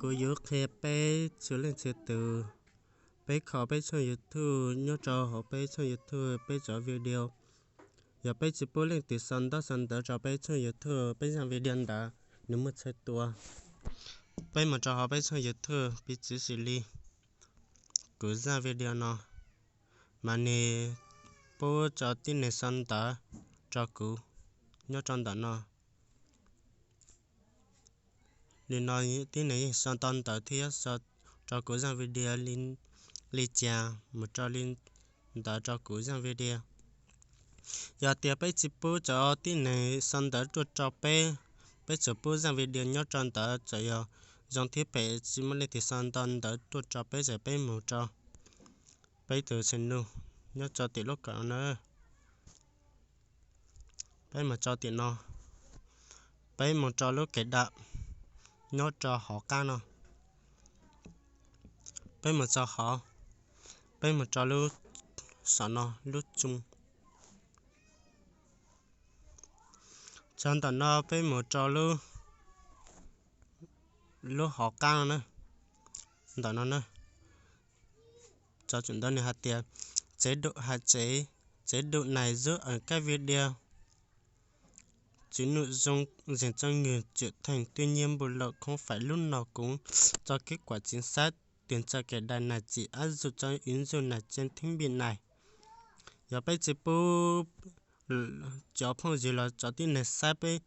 Kuv yuav qhia peb txhua leej txhua tus, peb kho peb tshooj YouTube, nyob rau hauv peb tshooj YouTube peb cov video. Yog peb tsis pub leej twg sau ntaub sau ntawv rau peb tshooj YouTube, peb zaj video ntawd nws muaj txhais tua. Peb mus rau hauv peb tshooj YouTube piv txwv xws li kuv zaj video no, mas nws pub rau tib neeg sau ntawv rau kuv nyob rau ntawm no. Li no tib neeg yeej sau tau ntawv thiab sau rau kuv zaj video li cas mus rau li ntawd rau kuv zaj video. Yog tias peb tsis pub cov tib neeg sau ntawv tuaj rau peb, peb tsuas pub zaj video nyob rau ntawd, txawm yog zoo thiab phem tsis muaj leej twg sau ntau ntawv tuaj rau peb, ces peb mus rau peb tus channel nyob rau tim lub kawm no na. Peb mus rau tim no, peb mus rau lub kev dam nyob rau hauv qab no. Peb mus txog hauv, peb mus rau lub, saum no lub tsoo. Txog ntawm no peb mus rau lub, lub hauv qab no na, ntawm no na. Cov tsum ntawd nws hais tias, chế độ hạn chế, chế độ này giúp ẩn các video, chứ nội dung dành cho người trưởng thành, tuy nhiên bộ luật không phải lúc nào cũng cho kết quả chính xác. Tường tra kẻ đài này chỉ áp dụng cho ứng dụng này trên thiết bị này. Yog peb tsis pub cov phooj ywg los cov tib neeg saib peb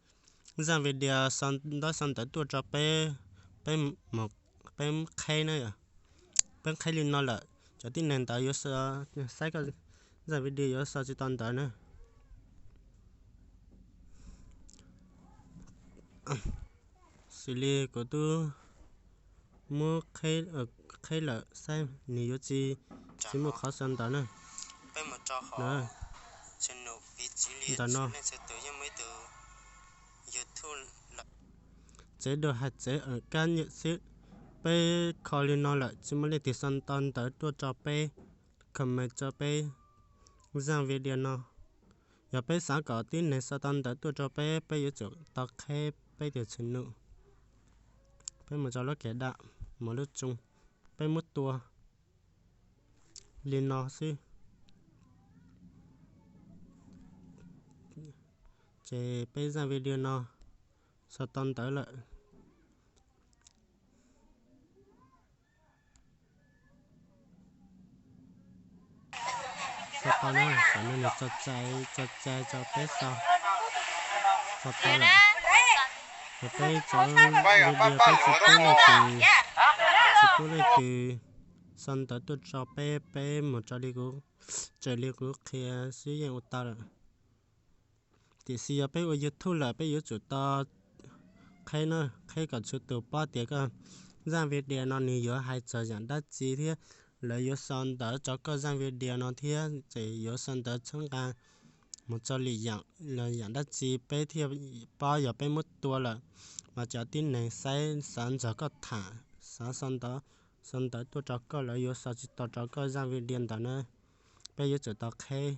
zaj video sau ntaub sau ntawv tuaj rau peb, peb, peb qheb na, peb qheb li no lawm, cov tib neeg ntawd yuav saib koj zaj video yuav sau tsis tau ntawv na. Xws li kuv twb muab qheb lawm, saib nws yuav tsis, tsis muaj qhov sau ntawv na. Ntawm no, chế độ hạn chế ẩn các nhự xí, peb kho li no lawm tsis muaj leej twg sau ntau ntawv tuaj rau peb, comment rau peb zaj video no. Yog peb xav kom tib neeg sau tau ntawv tuaj rau peb, peb yuav tsum tau qheb peb tus channel. Peb mus rau lub kev dam, mus lub tsoo, peb muab tua li no xwb, ces peb zaj video no sau tau ntawv lawm. Sau tau na, qhov no nws tso cai, tso cai rau peb sau, sau tau lawm. Yog peb cov video peb tsis pub leej twg, tsis pub leej twg sau ntawv tuaj rau peb, peb mus raws li kuv, raws li kuv qhia xwb yeej ua tau lawm. Tiam sis yog peb ua YouTube lawm peb yuav tsum tau qheb na, qheb kom txhua tus paub tias koj zaj video no nws yuav hais txog yam dab tsi thiab lawv yuav sau ntawv rau koj zaj video no thiab ces yuav sau ntawv txhawb nqa mus txog li yam, yam dab tsi peb thiaj paub. Yog peb muab tua lawm mas cov tib neeg saib xav nrog koj tham, xav sau ntawv, sau ntawv tuaj rau koj, lawv yuav sau tsis tau rau koj zaj video ntawd na. Peb yuav tsum tau qheb